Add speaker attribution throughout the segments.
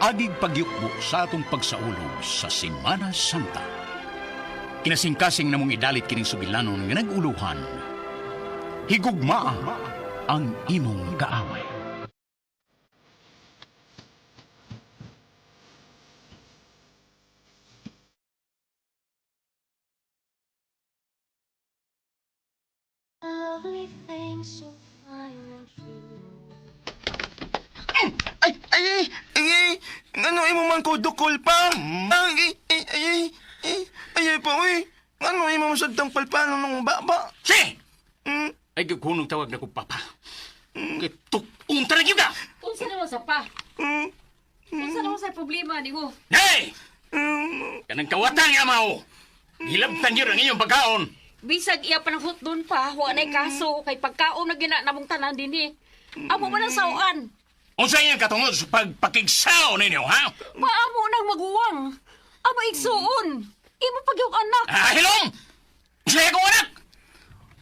Speaker 1: Agig pagyukbo sa atong pagsaulog sa Semana Santa. Kinasingkasing namong idalit kining sugilanon nga nag-uluhan. Higugmaa ang imong kaaway.
Speaker 2: Lovely things so fine and true.
Speaker 3: Ay, ay, ay, ay, ay, ano imo man ko dukol pa? Ay, ay, ay, ay, ay, ay, ay pa, uy. Ano imo man sa tang palpano nung baba?
Speaker 1: Si!
Speaker 3: Mm,
Speaker 1: Ay, kunong tawag na ko, Papa. Kay tukong talaga ka!
Speaker 4: Unsa naman sa pa?
Speaker 3: mm,
Speaker 4: Unsa naman sa problema nimo?
Speaker 1: Hey!
Speaker 3: mm.
Speaker 1: Kanang kawatan nga mao! Gilabtan yun ang inyong pagkaon!
Speaker 4: Bisag iya panahot doon pa, wa na'y kaso kay pagkaon na gina namong tanan dinhi. Amo man ang sawaan.
Speaker 1: Unsa inyong katungod sa pagpakigsaw ninyo, ha?
Speaker 4: Paamo nang maguwang. Amo igsuon. Imo pag yung anak.
Speaker 1: Ah, hilong! Siya akong anak!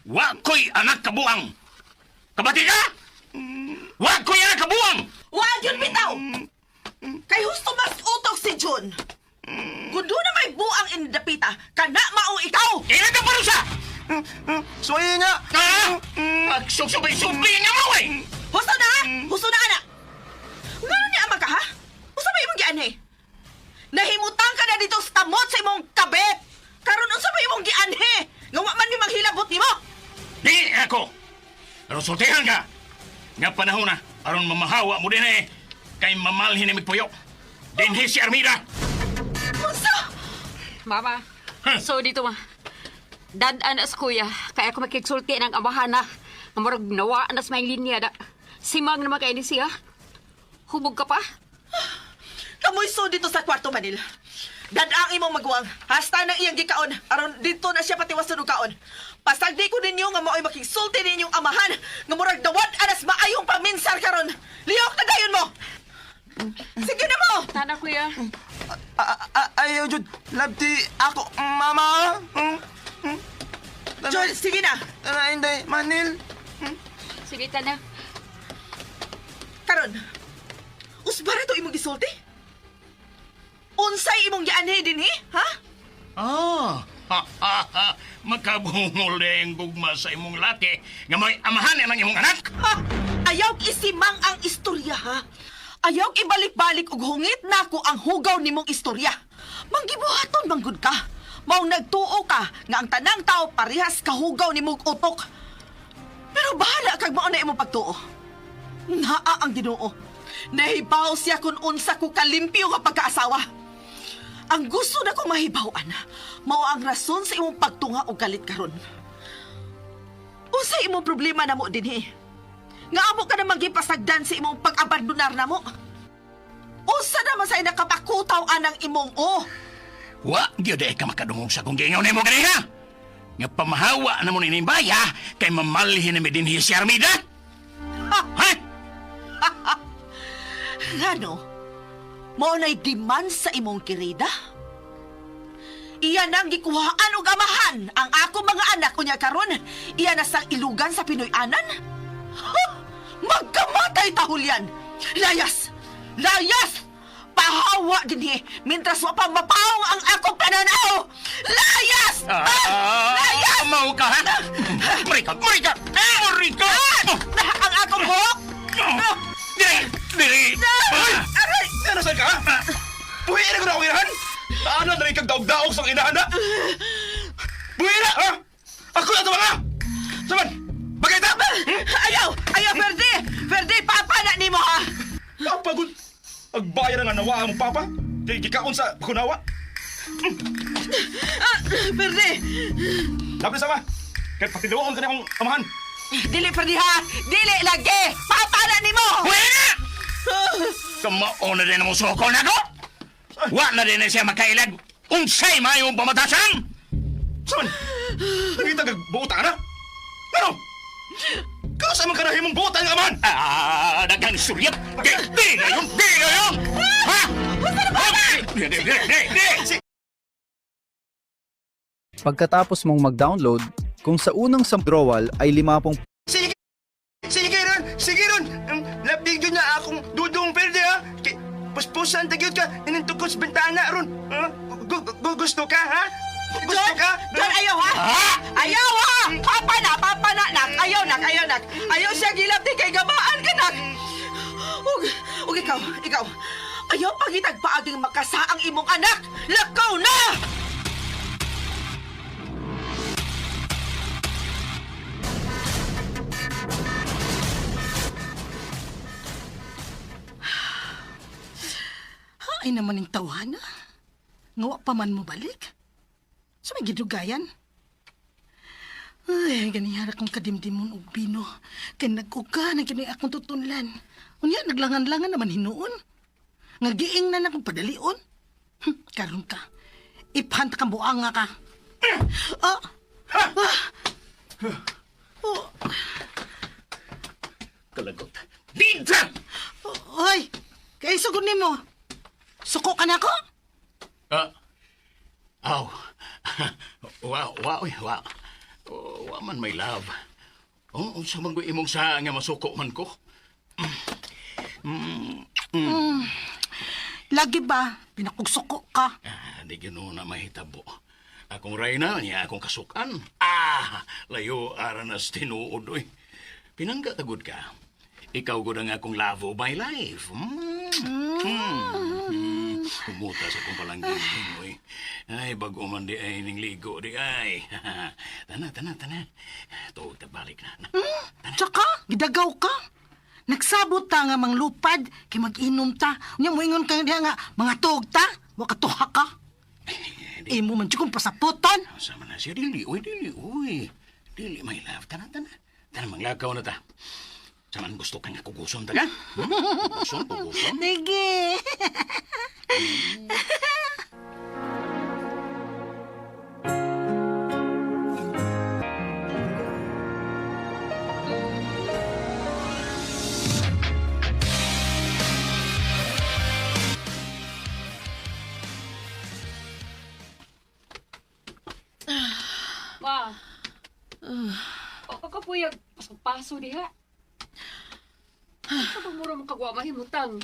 Speaker 1: Wa ko'y anak kabuang! Kabati ka? Wa ko'y anak kabuang!
Speaker 5: Wag yun bitaw! Kay husto mas utok si Jun. Kung doon na may buang inidapita, kana maong ikaw!
Speaker 1: Ilan ka parusa!
Speaker 3: Suwayin nga.
Speaker 1: Ha? Pagsusubay-subay nga mo eh!
Speaker 5: Husto na ha! Husto na anak! Ngano ni ama ka ha? Usa ba imong gianhi? Nahimutang ka na dito sa kamot sa imong kabet! Karon unsa ba imong gianhi? Nga wa man mi maghilabot nimo!
Speaker 1: Di ako! Pero sultihan ka! Nga panahon na, aron mamahawa mo din eh, kay mamalhin ni Migpuyo. Dinhi si Armida!
Speaker 5: Unsa?
Speaker 4: Mama,
Speaker 1: Huh.
Speaker 4: so dito ma. Dad-an as kuya, kaya ako makigsulti ng amahan na. Nga murag nawa na sa may linya da. Simang naman kay ni siya. Hubog ka pa?
Speaker 5: Kamoy so dito sa kwarto Manil. Dad ang imong maguwang. Hasta nang iyang gikaon. Aron dito na siya patiwason og kaon. Pasagdi ko ninyo nga mao'y makigsulti ninyong amahan nga murag dawat anas maayong paminsar karon. Lihok na dayon mo. Sige na mo.
Speaker 4: Tana kuya.
Speaker 3: Ayaw, Jud. Labti ako, mama. Mm, mm. Tana,
Speaker 5: Jun, sige na.
Speaker 3: tana, hindi. Manil.
Speaker 4: Sige tana.
Speaker 5: Karon. Usbara to imong gisulti? Unsay imong gianhi dinhi, ha?
Speaker 1: Ah, ha, ha, ha. Makabungol na yung gugma sa imong laki nga may amahan ang imong anak.
Speaker 5: Ha? Ayaw isimang ang istorya, ha? Ayaw ibalik-balik og hungit nako ang hugaw nimong istorya. Manggibuhaton manggod ka. Maong nagtuo ka nga ang tanang tao parehas kahugaw nimong utok. Pero bahala kag mao na imong pagtuo. Naa ang Ginoo. Nahibaw siya kung unsa ko kalimpyo nga pagkaasawa. Ang gusto na kong mahibaw-an, mao ang rason sa imong pagtunga og galit karon. Unsa imong problema namo dinhi? Nga amo ka namang gipasagdan sa imong pag-abandonar namo. Unsa naman sa nakapakutaw anang imong o?
Speaker 1: Wa gyud ay ka makadungog sa kong giingon nimo ganiha. Nga pamahawa na mo ni baya kay mamalhin na mi dinhi si Armida. Ha?
Speaker 5: Ngano? Mao na'y demand sa imong kirida? Iya nang gikuhaan og amahan ang ako mga anak unya karon. Iya na sang ilugan sa Pinoy-anan? Ha! Magkamatay ta, Julian! Layas! Layas! Pahawa dinhi mintras wa pa mapaong ang akong pananaw! Layas! Ah! Layas!
Speaker 1: Mau ka ha? Marika, marika, marika!
Speaker 5: Ah! Ang akong buhok!
Speaker 1: Ah! Diri, diri.
Speaker 3: Ay!
Speaker 1: Ah!
Speaker 5: Aray!
Speaker 3: Ano saan ka, ha? Buhi na ko na akong inahan. Ano na rin kag daog-daog sa inahan, ha? Buhi na, ha? Ako na ito, mga! Saman, bagay ta!
Speaker 5: Ayaw! Ayaw, Ferdi! Ferdi, papa na nimo ha!
Speaker 3: Kapagod! Agbayar nga nawa ang papa. Kay gikaon sa kunawa.
Speaker 5: Ah, Ferdi!
Speaker 3: Dapat sama. Kay patiduon ka na akong amahan.
Speaker 5: Dili, Ferdi ha! Dili lagi! Papa na nimo!
Speaker 1: Buhi na! Kamao na din ang suko na ko! Wa na din na siya makailag. Unsay mayong pamatasan!
Speaker 3: Saman, nagita kag buota ka na? Ano? Kausa man ka na himong buota nga amahan?
Speaker 1: Ah, daghang suryat! Di, di na yun! Di na yun! Ha? Di, di, di, di, di!
Speaker 6: Pagkatapos mong mag-download, kung sa unang withdrawal ay 50Sige,
Speaker 3: sige ron, sige ron. Labig yun na akong dudong perde ha. Kay, Puspusan ta gyud ka ining tukod sa bintana ron. Ha? Gusto ka, ha? Gusto
Speaker 5: John,
Speaker 3: ka?
Speaker 5: John, ayaw ha! Ayaw ha! Papa na, papa na, nak. Ayaw, nak, ayaw, nak. Ayaw siya gilabti kay gamaan ka, nak. Ug ikaw, ikaw. Ayaw pagitag paaging makasaang imong anak. Lakaw na!
Speaker 7: Ay naman yung tawhana. Ngawa pa man mo balik. So may gidugayan. Ay, ganihara kong kadimdimon og bino. Kay nag-uga na gini akong tutunlan. Unya, naglangan-langan naman hinuon. Nga giing na akong padalion. Karon ka. Iphant kang buanga ka. Ah! Ah! Oh,
Speaker 1: Kalagot. Dinsa!
Speaker 7: oy! Kay sugod nimo. Suko ka na ko?
Speaker 1: Ah. Aw. Wa, wa, uy, wa. Oh, wa man my love. Oh, unsa man ko imong sa nga masuko man ko?
Speaker 7: Lagi ba? Pinakugsuko ka.
Speaker 1: Ah, di gyud na mahitabo. Akong reyna niya akong kasukan. Ah, layo aranas tinuod oy. Pinangga tagud ka. Ikaw gud ang akong love of my life. Kumuta sa akong palangging oy. Ay, bago man di ay ning ligo di ay. Tana, tana, tana. Tuog ta balik na.
Speaker 7: Tsaka, gidagaw ka. Nagsabot ta nga manglupad, kay mag-inom ta. Unya moingon ka diha nga, mga tuog ta, wa ka tuha ka. Imo man jud kong pasaputon.
Speaker 1: Sama na siya. Dili, uy, dili, uy. Dili, my love. Tana, tana. Tana, manglakaw na ta. Saman gusto ka nga kuguson ta ka? Hmm? Kuguson, kuguson.
Speaker 7: Sige.
Speaker 4: Ma. O ka puyag paso diha. Sa pamuro mo kagwa mahimutang.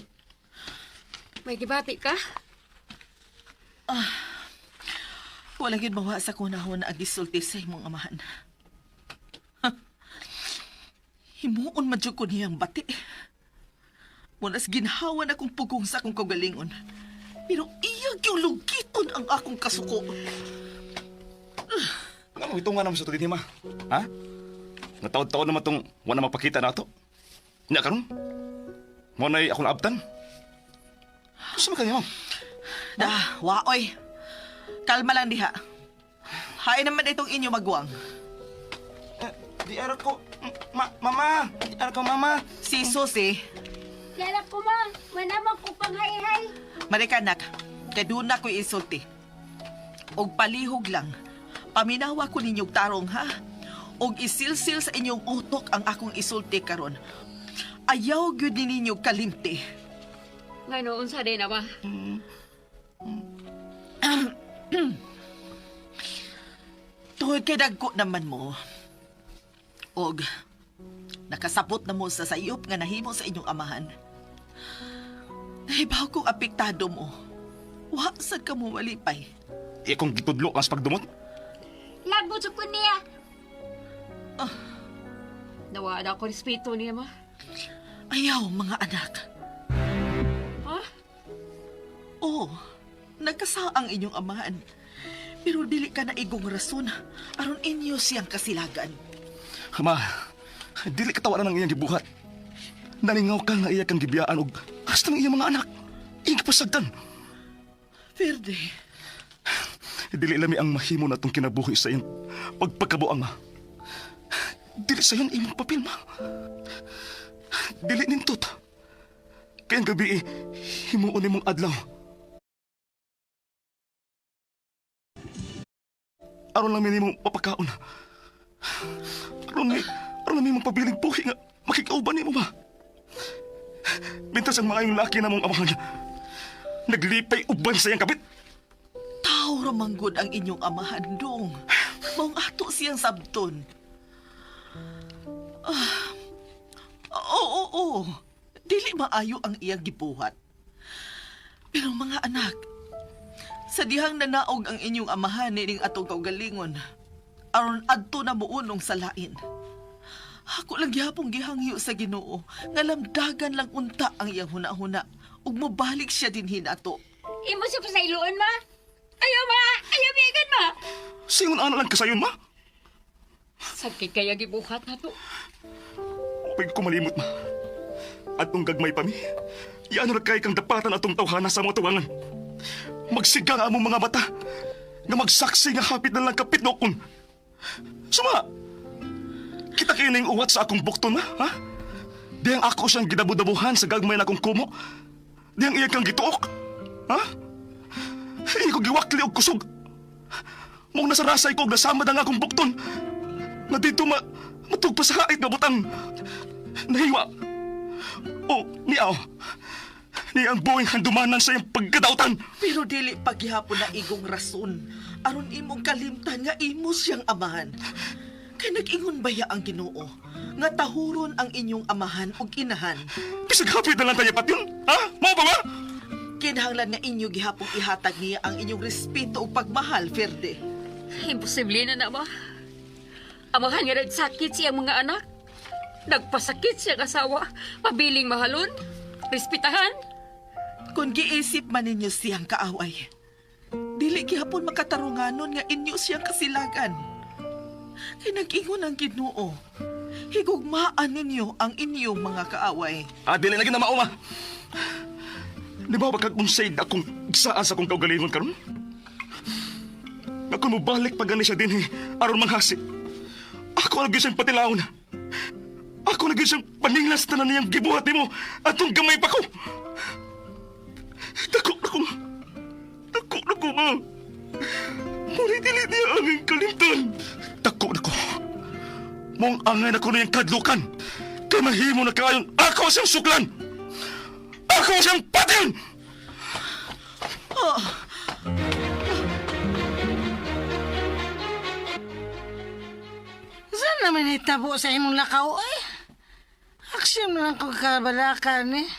Speaker 4: May gibati ka?
Speaker 5: Wala gyud mawa sa kunahon ang gisulti sa imong amahan. Ha? Himuon man jud ko niyang bati. Munas ginhawa na kong pugong sa akong kaugalingon. Pero iya gyud lugiton ang akong kasuko.
Speaker 3: Nga mo nga naman sa tuloy ni ma. Ha? Nga taod-taod naman tong wala mapakita na ato. Nya karon. Mo nay akong naabtan. Gusto man kanya, ma'am.
Speaker 5: Da, waoy. Kalma lang diha. Hain naman itong inyo magwang.
Speaker 3: Di ara ko, ma mama. Di ara ko, mama.
Speaker 5: Si Susi,
Speaker 2: Lala ko ma, manamang ko pang hay-hay.
Speaker 5: Marikanak, kay doon na ko'y isulti. Og palihog lang, paminawa ko ninyong tarong ha. Og isilsil sa inyong utok ang akong isulti karon. Ayaw gyud ni ninyo kalimti.
Speaker 4: Ngano unsa day na ma?
Speaker 5: Tungod kay dagko naman mo. Og nakasabot na mo sa sayop nga nahimo sa inyong amahan. Nahibaw kong apektado mo. Wa sad ka mo malipay.
Speaker 3: Di akong gitudlo ang sa pagdumot.
Speaker 2: Labo sa ko niya.
Speaker 4: Nawa na ako respeto niya ma.
Speaker 5: Ayaw, mga anak.
Speaker 4: Ha?
Speaker 5: Oo, nagkasaang inyong amahan. Pero dili ka na igong rason aron inyo siyang kasilagan.
Speaker 3: Ma, dili katawaran ang iyang gibuhat. Nalingaw ka nga iya kang gibiyaan og hasta ng iyang mga anak. Iyang kapasagdan.
Speaker 5: Verde,
Speaker 3: Dili lami ang mahimo na itong kinabuhi sa iyang pagpagkabuang, ma. Dili sa iyong imong papel, ma. Dili nindot. Kaya ang gabi, eh, himuon nimong adlaw. Aron lang mi nimong papakaon. Aron lang mi mong pabiling buhi nga makikauban nimo ba? Bintas ang maayong laki na mong amahan. Naglipay uban sa iyang kabit.
Speaker 5: tao ramanggod ang inyong amahan dong. Maong ato siyang sabton. Ah, oo, oo, oo. Dili maayo ang iyang gibuhat. Pero mga anak, sa dihang nanaog ang inyong amahan nining atong kaugalingon, aron adto na muunong sa lain. Ako lang gihapong gihangyo sa Ginoo nga lamdagan lang unta ang iyang hunahuna ug mobalik siya dinhi nato.
Speaker 4: Imo siya pasayloon, ma. Ayaw, ma! Ayaw, bigan, ma!
Speaker 3: Singon ana lang kasayon, ma.
Speaker 4: Sakit kaya gibuhat na to.
Speaker 3: Pwede ko malimot, ma. Atong gagmay pa mi. Iano ra kay kang dapatan atong tawhana sa mga tuwangan. Magsigang among mga mata. Nga magsaksi nga hapit na lang kapit nokon. Suma! Kita kayo ning uwat sa akong bukton, ma, ha? Diyang ako siyang gidabudabuhan sa gagmay na akong kumo. Diyang iya kang gituok. Ha? Hindi ko giwakli og kusog. Mong nasa rasay ko og nasamad ang akong bukton. Na dito matugpa sa hait nga butang. Nahiwa. O, niaw. Ni ang buwing handumanan sa iyang pagkadautan.
Speaker 5: Pero dili paghihapon na igong rason aron imong kalimtan nga imo siyang amahan. Kay nag-ingon baya ang Ginoo nga tahuron ang inyong amahan ug inahan.
Speaker 3: Bisag hapit na lang tayo patyon. Ha? Mao ba ba?
Speaker 5: Kinahanglan nga inyo gihapong ihatag niya ang inyong respeto ug pagmahal, Ferde.
Speaker 4: Imposible na na, ma. Amahan nga nagsakit siyang mga anak. Nagpasakit siyang asawa. Pabiling mahalon. Respetahan.
Speaker 5: Kung giisip man ninyo siyang kaaway, dili gihapon makatarunganon nga inyo siyang kasilagan. Kay nag-ingon ang Ginoo, higugmaan ninyo ang inyong mga kaaway.
Speaker 3: Ah, dili lagi na mao, ma. Di ba kag unsay akong gisaan sa akong kaugalingon karon? Nga kung mobalik pa gani siya dinhi aron manghasi. Ako lagi siyang patilaon. Ako lagi siyang paninglas tanan niyang gibuhat nimo atong gamay pa ko. Dako na ko, ma. Dako na ko, ma. Muna dili niya aming kalimtan. Dako na ko. Mong angay na ko niyang kadlukan. Kay mahimo na kaayon ako siyang suklan. Ako siyang patin!
Speaker 7: Saan naman itabo sa imong lakaw eh? Aksyon na lang kong kabalakan eh.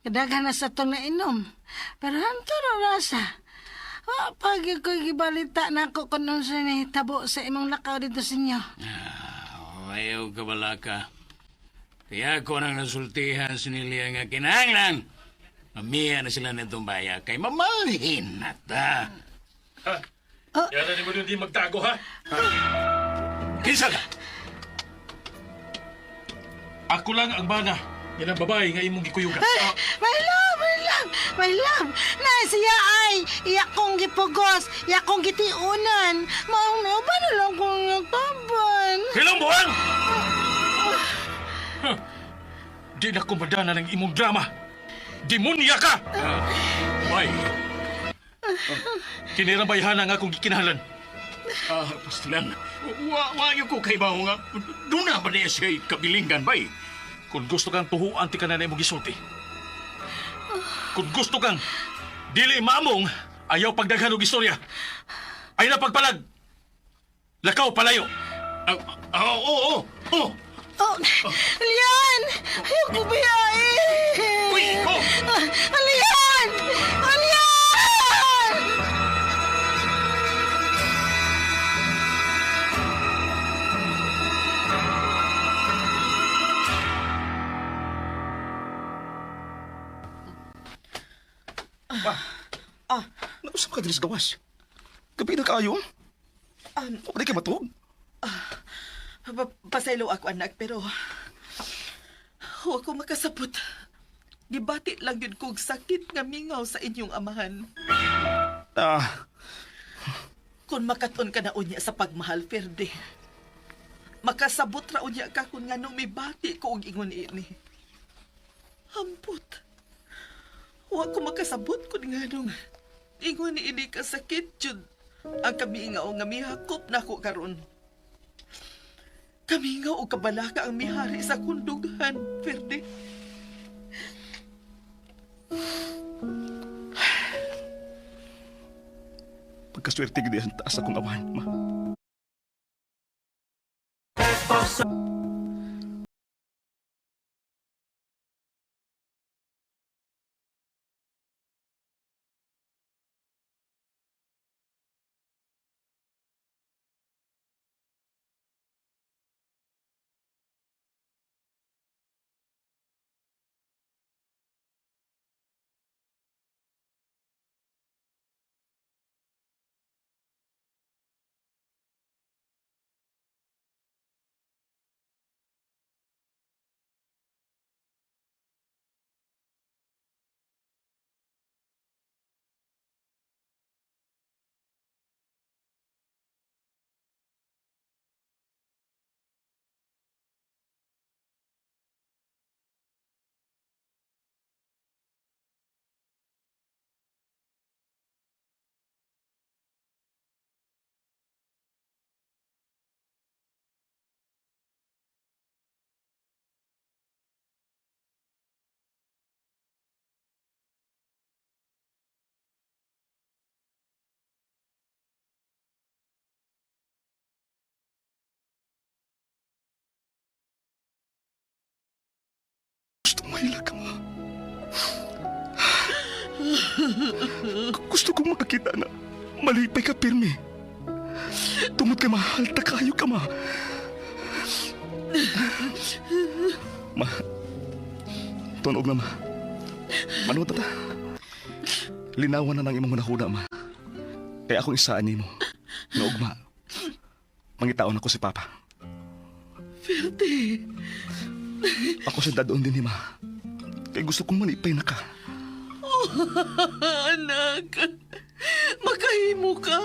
Speaker 7: Kadaghan na sa itong nainom. Pero hanto na rasa. Wa pag ko gibalita na ako kung unsa nahitabo sa imong lakaw dito sa inyo.
Speaker 1: Ayaw ka balaka. Kaya ako nang nasultihan si Nilia nga kinahanglan. Mamiya na sila nitong baya kay mamalhin na ta.
Speaker 7: Oh.
Speaker 8: Yara ni mo di magtago, ha?
Speaker 1: Kinsa ka?
Speaker 8: Ako lang ang bana. Yan ang babae nga imong gikuyugan.
Speaker 7: Ay, my love, my love, my love. Na siya ay iya kong gipugos, iya kong gitiunan. Maong nauban na lang kong nagtaban.
Speaker 8: Hilong buwang! Huh. Di na kumadana ng imong drama. Demonya ka!
Speaker 1: Bay,
Speaker 8: Kinirang bayhana nga akong gikinahanglan.
Speaker 1: Pastilan, wa ko kay bawo nga. Doon na ba niya siya kabilinggan, bay?
Speaker 8: Kung gusto kang tuhuan, ti ka na na imong gisulti. Kung gusto kang dili maamong, ayaw pagdaghan og istorya. Ay na pagpalag. Lakaw palayo.
Speaker 1: Oo, oo, oo.
Speaker 7: Oh, Lian! Ayaw ko biyain!
Speaker 1: Uy, oh!
Speaker 7: Alian! Alian!
Speaker 5: Ah,
Speaker 3: Nausap ka diri sa gawas. Gabi na kaayo. Wala kay matuog.
Speaker 5: Pasaylo ako anak, pero huwag ko makasabot. Gibati lang yun kog sakit nga mingaw sa inyong amahan.
Speaker 3: Ah,
Speaker 5: Kung makaton ka na unya sa pagmahal, Ferde. Makasabot ra unya ka kung nganong mibati ko og ingon ini. Hampot. Huwag ko makasabot kung nganong ingon ini ka sakit jud ang kamingaw nga mihakop nako karon. Kamingaw og kabalaka ang mihari sa kundughan, Ferde.
Speaker 3: Pagkaswerte gid ang taas akong awan, ma. Makaila ka, ma. Gusto kong makakita na malipay ka, pirmi. Tungod kay mahal ta kayo ka, ma. Ma, tunog na, ma. Manood na ta. Linawan na ng imong hunahuna, ma. Kaya akong isaan nimo. Noog, ma. Mangitaon ako si Papa.
Speaker 5: Ferte.
Speaker 3: Ako sa dadoon din, ma. Kaya gusto kong manipay na ka.
Speaker 5: Oh, anak. Makahimo ka.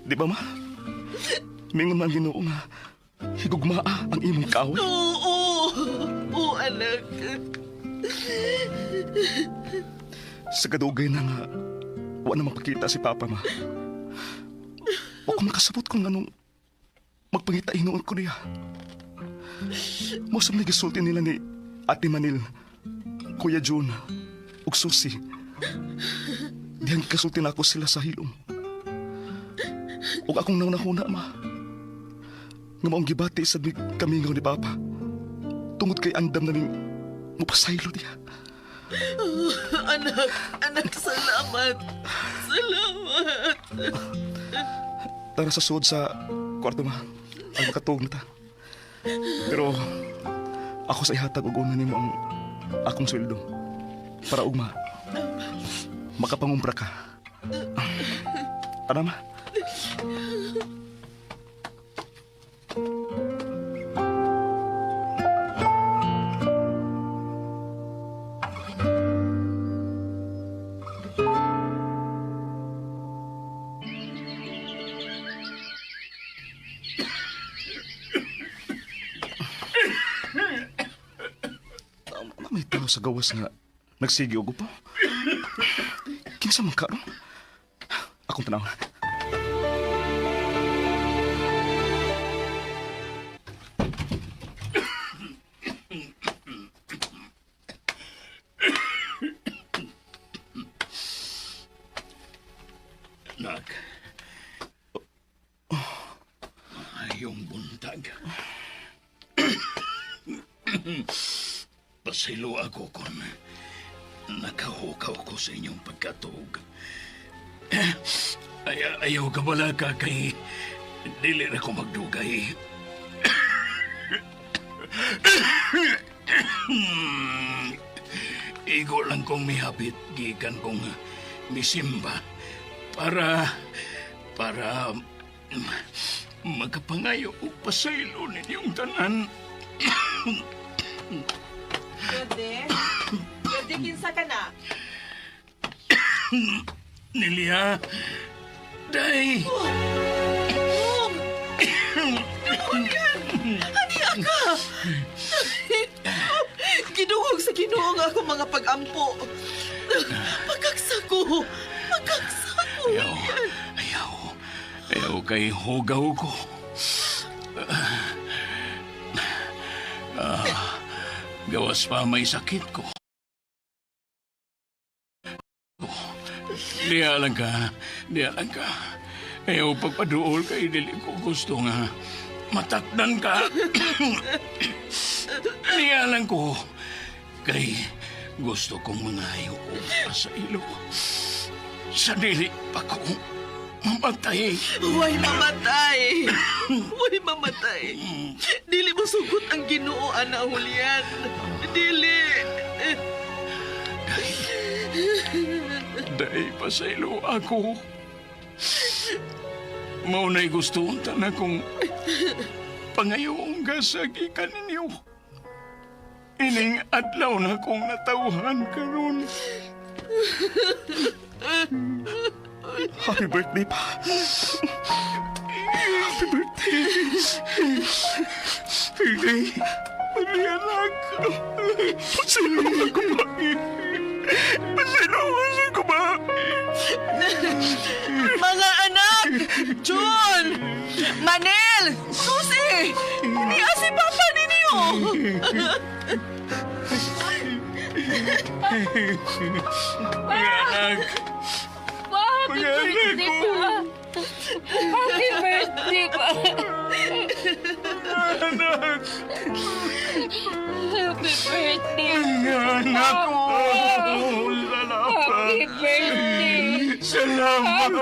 Speaker 3: Di ba, ma? Mingon man Ginoo nga higugmaa ang imong kaaway.
Speaker 5: Oo. Oo, anak.
Speaker 3: Sa kadugay na nga, wa na mapakita si Papa, ma. Wa ko makasabot kung anong magpangita hinuon ko niya. Mosam na gisulti nila ni Ate Manil, Kuya June, ug Susi. Diyan kasulti na ako sila sa hilom. Ug akong naunahuna, ma. Nga maong gibati sa kamingaw ni Papa. Tungod kay andam naming mupasaylo diya.
Speaker 5: Oh, anak, anak, salamat. Salamat.
Speaker 3: Tara sa sud sa kwarto, ma. Ang makatug na ta. Pero ako sa ihatag og una nimo ang akong sweldo. Para ugma makapangumpra ka. Tara, ma. May tao sa gawas nga nagsigi og upo. Kinsa man karon? Akong tanaw.
Speaker 1: Nak. Mayong buntag. Pasilo ako kung nakahukaw ko sa inyong pagkatuog. Ay, ayaw ka bala ka kay dili na ko magdugay. Igo lang kong mihapit gikan kong misimba para makapangayo og pasaylo ninyong tanan.
Speaker 5: Pwede? Pwede, kinsa ka na?
Speaker 1: Nilia, day!
Speaker 5: Oh! Julian! Haniya ka! Ginuhog sa Ginoo ang akong mga pag-ampo. Pagkaksa ko! Pagkaksa ko!
Speaker 1: Ayaw, ayaw, ayaw kay hugaw ko. Gawas pa may sakit ko. Diya lang ka, diya lang ka. Ayaw pagpaduol kay dili ko gusto nga matakdan ka. Diya lang ko kay gusto kong mangayo og sa ilo. Sa dili pa ko mamatay.
Speaker 5: Huwag mamatay! Huwag mamatay! Dili mo sugot ang Ginoo, Ana Julian. Dili!
Speaker 1: Dahil pasaylo ako. Maunay gusto na kung pangayong gasagi ka ninyo. Ining adlaw na kong natawhan karon.
Speaker 3: Happy birthday, pa. Happy birthday.
Speaker 1: Hindi. Hindi, anak.
Speaker 3: Pasaylo ako, ma. Pasaylo ako, ma.
Speaker 5: Mga anak! June! Manel! Susi! Niya si Papa ninyo!
Speaker 1: Mga anak.
Speaker 4: Pa! Happy birthday pa! Happy birthday pa!
Speaker 3: Anak!
Speaker 4: Happy birthday!
Speaker 3: Anak ko! Salamat!
Speaker 4: Happy birthday!
Speaker 3: Salamat!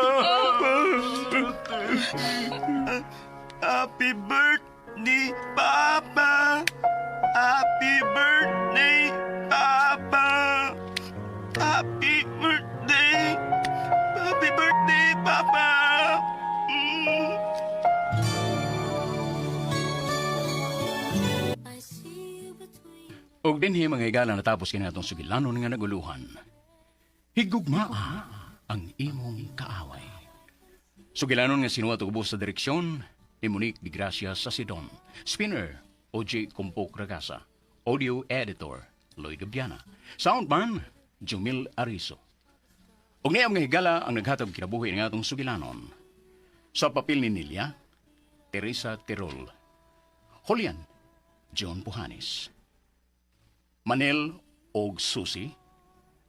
Speaker 3: Happy birthday, Papa! Happy birthday, Papa! Happy birthday! Happy birthday, Papa!
Speaker 1: Og dinhi, mga higala, natapos kini atong sugilanon nga naguluhan, "Higugmaa ang Imong Kaaway." Sugilanon nga sinuwat ug ubos sa direksyon ni Monique de Gracia Sasidon. Spinner, OJ Kumpok Ragasa. Audio editor, Lloyd Gabiana. Soundman, Jumil Ariso. Ug niya, mga higala, ang naghatag kinabuhi ng atong sugilanon. Sa papel ni Nilia, Teresa Tirol. Julian, John Puhanes. Manel og Susi,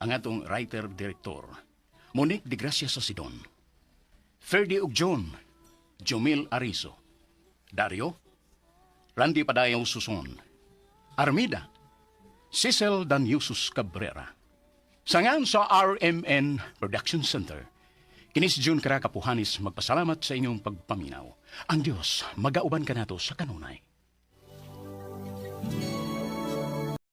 Speaker 1: ang atong writer-director, Monique de Gracia Sasidon. Ferdy og John, Jomil Ariso. Dario, Randy Padayaw Suson. Armida, Cecil Danyusus Cabrera. Sangan sa RMN Production Center, kini si June Caraka Puhanis magpasalamat sa inyong pagpaminaw. Ang Diyos magauban kanato sa kanunay.